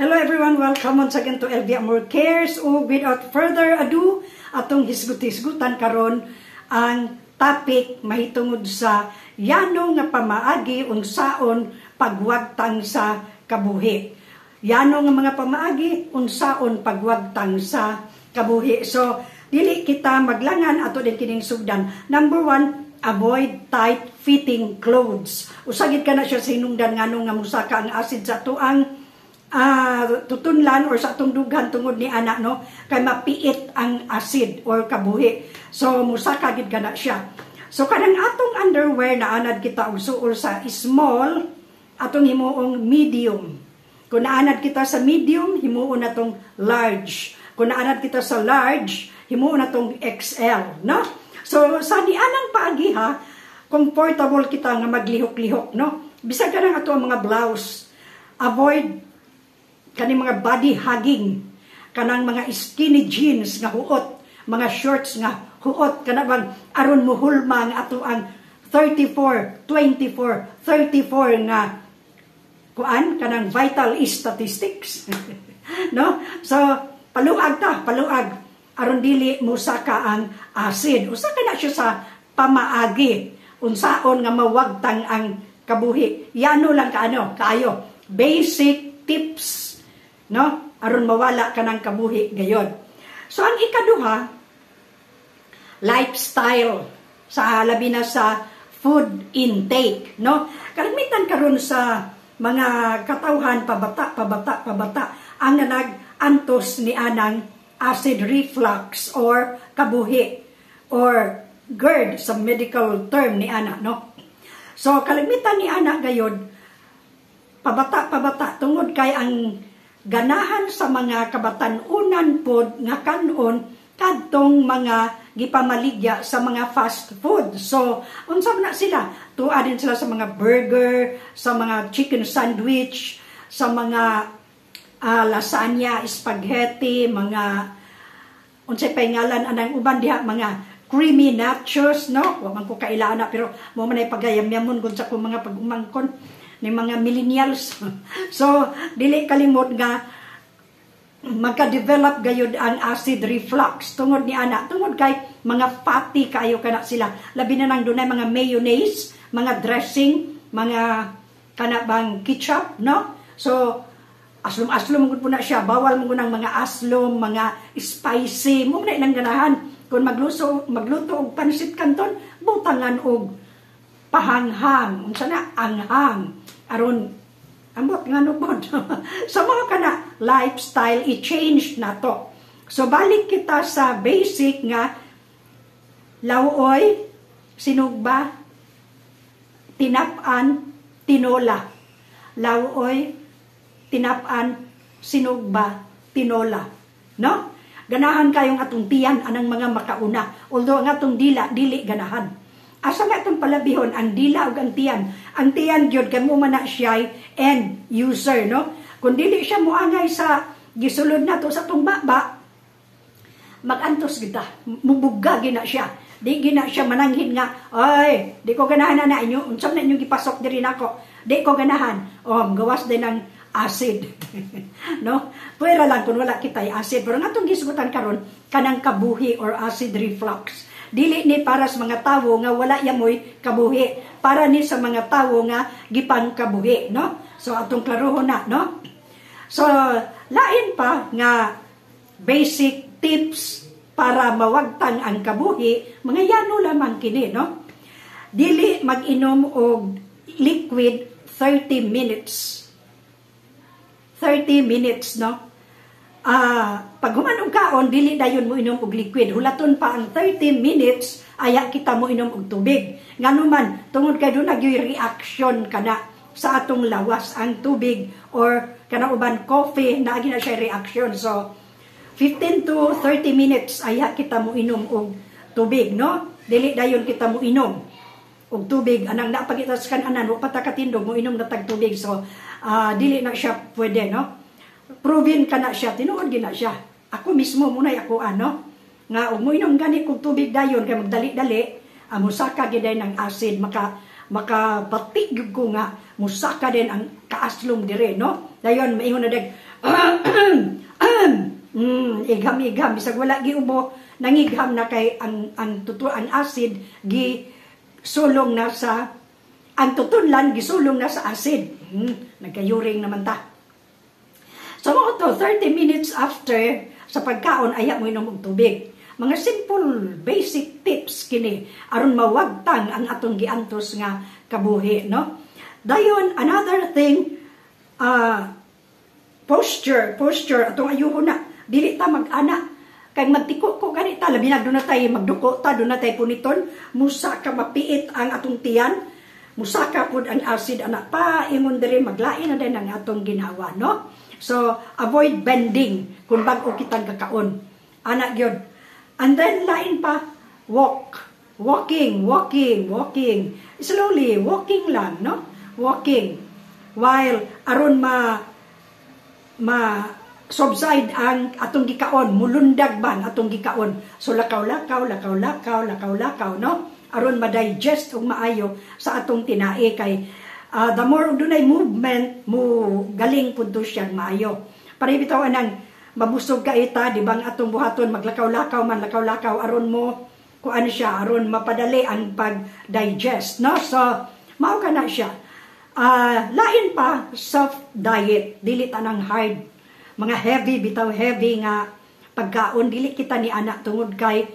Hello everyone, welcome once again to LV Amor Cares. O without further ado, atong hisgut-hisgutan karon ang topic mahitungod sa yano nga pamaagi unsaon pagwagtang sa kabuhi. Yano nga mga pamaagi unsaon pagwagtang sa kabuhi. So, dili kita maglangan, ato din kining sugdan. Number one, avoid tight fitting clothes. Usa gid kana siya sa hinungdan ngano nga musaka ang acid sa atoang tutunlan or sa atong dughan tungod ni ana, no, kay mapiit ang acid or kabuhi, so musaka gid kana siya. So kanang atong underwear na anad kita og suol sa small, atong himuong medium. Kung naanad kita sa medium, himuon natong large. Kung naanad kita sa large, himuon natong XL, no? So sa nianang paagi ha, comfortable kita nga maglihok-lihok, no? Bisag kanang ato ang mga blouse, avoid kani mga body hugging, kanang mga skinny jeans nga huot, mga shorts nga huot, kana bang aron muhulma ang ato ang 34, 24, 34 nga kuan, kanang vital statistics, no? So paluag ta, paluag aron dili musaka ang acid. Usa ka na siya sa pamaagi unsaon nga mawagtang ang kabuhi. Yano lang kaano kaayo, basic tips, no, aron mawala ka ng kabuhi gayon. So ang ikaduha, lifestyle, sa labi na sa food intake, no? Kalimitan karon sa mga katawhan, pabata, pabata, pabata ang nag-antos ni anang acid reflux or kabuhi or GERD sa medical term ni ana, no? So kalimitan ni ana gayod pabata pabata tungod kay ang ganahan sa mga kabatan-unan pod nga kanon kadtong mga gipamaligya sa mga fast food. So, unsa man na sila? Tuwa din sila sa mga burger, sa mga chicken sandwich, sa mga lasagna, spaghetti, mga unsay pay ngalan anang uban diha, mga creamy nachos, no? Wa man ko kaila na, pero mo man ay pagayamyamon gud sa akong mga pag-umangkon ni mga millennials. So, dili kalimot nga magka-develop gayud ang acid reflux tungod ni ana, tungod kay mga fatty kaayo kana sila, labi na nang dunay mga mayonnaise, mga dressing, mga kana bang ketchup, no? So aslom-aslom gud po na siya. Bawal mo ng mga aslom, mga spicy. Mo na ilang ganahan. Kung magluto magluto og pansit canton, butangan og pahanghang, unsa na, anghang, aron ambot ngano pod. So mga kana lifestyle, i-change na to. So balik kita sa basic nga lawoy, sinugba, tinap-an, tinola. Lawoy, tinap-an, sinugba, tinola, no? Ganahan kayong atong tiyan anang mga makauna, although ang atong dila dili ganahan. Asa nga itong palabihon ang dila ug ang tiyan? Ang tiyan gyud kay mo man na siya end user, no? Kung dili siya moangay sa gisulod nato sa atong baba, magantos kita, mubugga gina siya. Di gina siya mananghin nga, "Ay, di ko ganahan na inyo, unsa na inyong gipasok diri nako? Di ko ganahan." Oh, gawas din ang acid, no? Pwera lang kung wala kita acid. Pero nga atong gisgutan karon kanang kabuhi or acid reflux. Dili ni para sa mga tawo nga wala yamoy kabuhi. Para ni sa mga tawo nga gipang kabuhi, no? So atong klarohon na, no? So lain pa nga basic tips para mawagtang ang kabuhi, mga yano lamang kini, no? Dili mag-inom og liquid 30 minutes. 30 minutes, no? Pag human og kaon, dili dayon mo inom og liquid. Hulaton pa ang 30 minutes aya kita mo inom og tubig. Ngano man, tungod kay duna gyud reaction kana sa atong lawas ang tubig or kana uban coffee na na siya reaction. So 15 to 30 minutes aya kita mo inom og tubig, no? Dili dayon kita mo inom og tubig anang napagita sa kananan, wa pa ta katindog, mo inom na tag tubig. So dili na siya pwede, no? Proven kana siya, tinuod gina siya. Ako mismo munay ako ano nga og moinom gani kog tubig dayon kay magdali-dali, musaka gid ng acid, maka Makabati gyud ko nga musaka din ang kaaslom dire, no? Dayon maingon na dag igham-igham, bisag wala giubo, nangigham na kay ang tuto, ang acid gi sulong na sa ang tutunlan, gisulong na sa acid. Nagkayuring naman ta. So mao to, 30 minutes after sa pagkaon, aya mo inom og tubig. Mga simple basic tips kini aron mawagtang ang atong giantos nga kabuhi, no? Dayon, another thing, posture, posture atong ayuhon na. Dili ta mag-ana kay magtiko ko gani ta, labi na duna tay magduko ta, duna tay puniton, musa ka mapiit ang atong tiyan, musaka pud ang acid ana pa ingon diri, maglain na din ang atong ginawa, no? So avoid bending kung bag-o kitang kakaon ana gyud. And then lain pa, walk, walking, walking, walking slowly, walking lang, no? Walking while aron ma ma subside ang atong gikaon, mulundag ba ang atong gikaon. So lakaw-lakaw, lakaw-lakaw, lakaw-lakaw, no? Aron ma-digest og maayo sa atong tinae kay the more dunay movement, mo galing pud to siyang maayo. Pare bitaw anang mabusog ka ita, di ba, ang atong buhaton maglakaw-lakaw man, lakaw-lakaw aron mo kuan siya, aron mapadali ang pag-digest, no? So mao ka na siya. Lain pa, soft diet, dili tanang hard, mga heavy bitaw, heavy nga pagkaon, dili kita ni anak tungod kay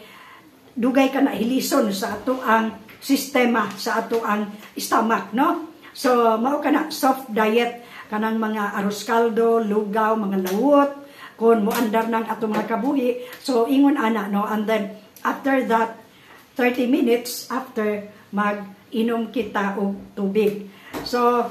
dugay ka na hilison sa ato ang sistema, sa ato ang stomach, no? So mao ka na, soft diet, kanang mga arroz caldo, lugaw, mga lawot kon moandar ng atong mga kabuhi. So ingon ana, no? And then after that, 30 minutes after, mag-inom kita og tubig. So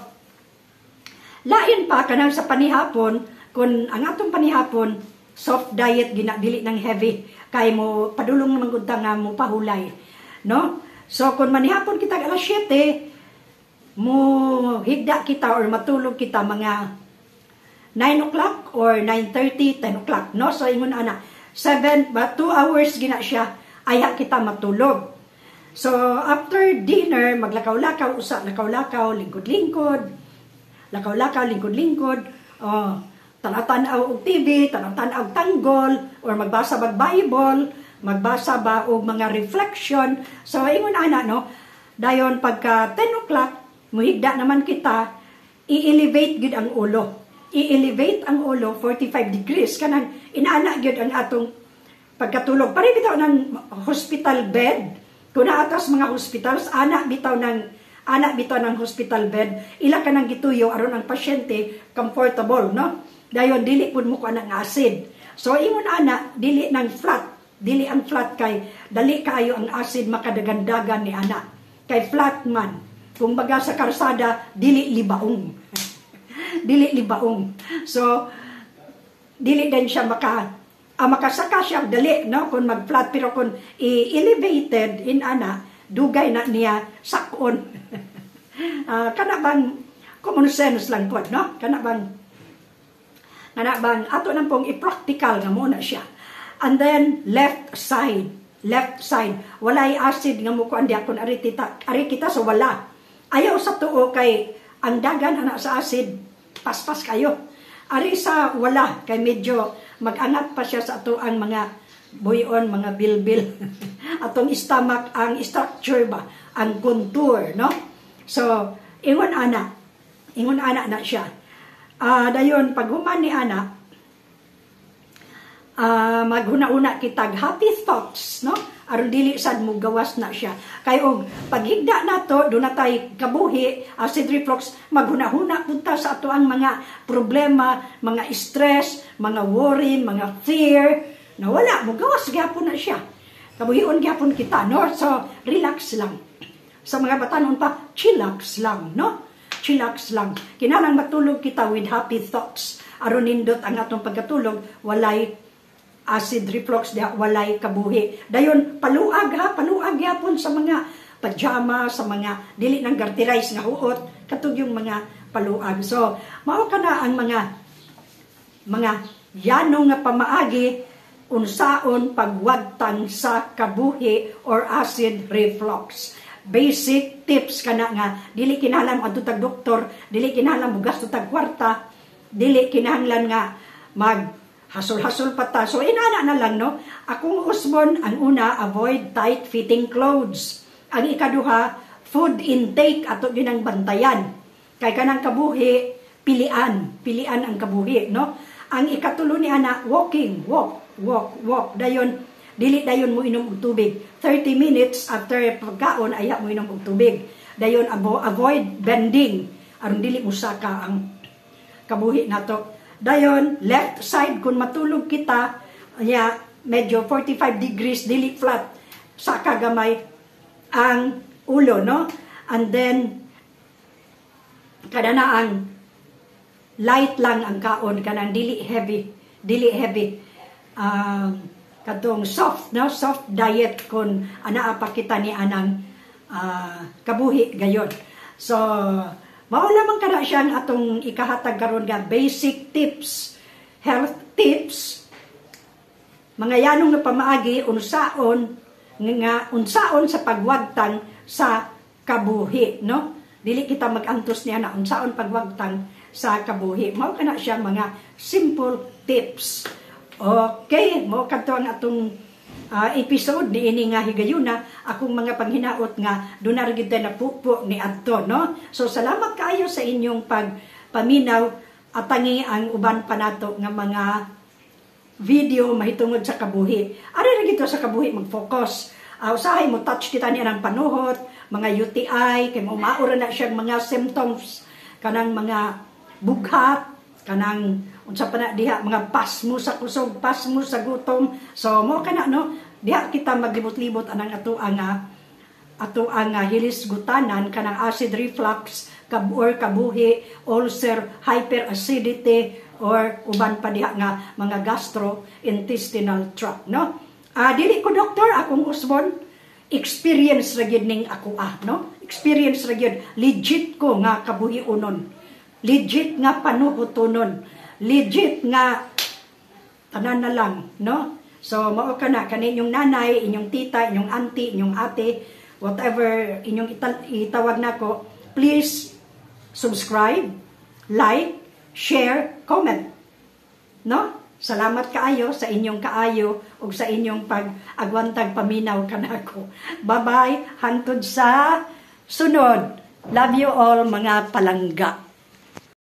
lain pa, kanang sa panihapon, kung ang atong panihapon soft diet gina, dili ng heavy kay mo padulong naman gud ta nga mo pahulay, no? So kung manihapon kita alas 7, mo higda kita or matulog kita mga 9 o'clock or 9:30, 10 o'clock, no? So ingon ana, 7 ba, 2 hours gina siya aya kita matulog. So after dinner, maglakaw-lakaw usa, lakaw-lakaw, lingkod-lingkod, lakaw-lakaw, lingkod-lingkod, oh, tanaw-tanaw og TV, tanaw-tanaw tanggol, or magbasa bag Bible, magbasa ba og mga reflection. So ingon ana, no? Dayon pagka 10 o'clock, muhigda naman kita, i-elevate gid ang ulo. I-elevate ang ulo 45 degrees, kanang inaana gyud ang atong pagkatulog. Pare bitaw ng hospital bed. Kung naatas mga hospitals, ana bitaw ng hospital bed, ila ka nang gituyo aron ang pasyente comfortable, no? Dayon dili pud mo kuan ang acid. So ingon ana, dili nang flat, dili ang flat kay dali kaayo ang acid makadagandagan ni ana. Kay flat man. Kung baga sa karsada, dili libaong. Dili libaong. So dili din siya makasaka siya dali, no, kung mag-flat, pero kung i-elevated in ana, dugay na niya sakon. Kana bang common sense lang pod, no? Kana bang ato nang pong i-practical nga muna siya. And then left side, left side, walay acid nga mo kuan diya kun ari tita, ari kita so wala. Ayaw sa tuo kay ang dagan ana sa acid paspas kayo. Ari sa wala kay medyo mag-angat pa siya sa ato ang mga buyon, mga bilbil. Atong stomach, ang structure ba, ang contour, no? So, ingon ana. Ingon ana na siya. Dayon pag human ni ana, maghuna-una kitag happy thoughts, no? Aron dili sad mo gawas na siya. Kay og paghigda nato, duna tay kabuhi, acid reflux, maghuna-huna punta sa ato ang mga problema, mga stress, mga worry, mga fear, na wala mo gawas gyapon na siya. Kabuhion gyapon kita, no? So relax lang. Sa mga batanon pa, chillax lang, no? Chillax lang. Kinahanglan matulog kita with happy thoughts. Aron nindot ang atong pagkatulog, walay acid reflux diha, walay kabuhi. Dayon paluag ha, paluag gyapon sa mga pajama, sa mga dili nang garterize nga huot, katong yung mga paluag. So, mao kana ang mga yano nga pamaagi unsaon pagwagtang sa kabuhi or acid reflux. Basic tips kana nga dili kinahanglan mo tag doktor, dili kinahanglan mo gasto tag kwarta, dili kinahanglan nga mag hasol-hasol pa ta. So inana na lang, no. Akong usbon, ang una, avoid tight fitting clothes. Ang ikaduha, food intake ato gyud ang bantayan. Kay kanang kabuhi, pilian, pilian ang kabuhi, no. Ang ikatulo ni ana, walking, walk, walk, walk. Dayon dili dayon mo inom og tubig. 30 minutes after pagkaon ayha mo inom og tubig. Dayon avoid bending aron dili mo saka ang kabuhi nato. Dayon left side kung matulog kita nya, medyo 45 degrees, dili flat, saka gamay ang ulo, no. And then kada na ang light lang ang kaon, kanang dili heavy, dili heavy, katong soft, no, soft diet kun anaa pa kita ni anang kabuhi gayon. So mao lamang kada siya ang atong ikahatag karon nga basic tips, health tips, mga yanong nga pamaagi unsaon nga unsaon sa pagwagtang sa kabuhi, no. Dili kita magantos niya na unsaon pagwagtang sa kabuhi. Mao kana siya mga simple tips. Okay, mao kadto ang atong episode ni ini nga higayuna. Akong mga panghinaot nga duna ra gyud na pupo ni adto, no. So salamat kaayo sa inyong pagpaminaw. Atangi ang uban pa nato nga mga video mahitungod sa kabuhi. Ari ra gito sa kabuhi mag-focus. Usahay mo touch kita niya ng panuhot, mga UTI, kay mao ra na siyang mga symptoms, kanang mga bughat, kanang unsa pa na diha, mga pasmo sa kusog, pasmo sa gutom. So mo kana, no, diha kita maglibot-libot anang ato ang hilisgutanan, kanang acid reflux or kabuhi, ulcer, hyperacidity or uban pa diha nga mga gastrointestinal tract, no. Dili ko doktor. Akong usbon, experience ra gyud ning ako, no. Experience ra gyud, legit ko nga kabuhi unon, legit nga panuhutonon, legit nga tanan na lang, no. So mao kana kani inyong nanay, inyong tita, inyong auntie, inyong ate, whatever inyong itawag nako. Please subscribe, like, share, comment, no. Salamat kaayo sa inyong kaayo ug sa inyong pag-agwantag paminaw kanako. Bye bye, hangtod sa sunod. Love you all, mga palangga.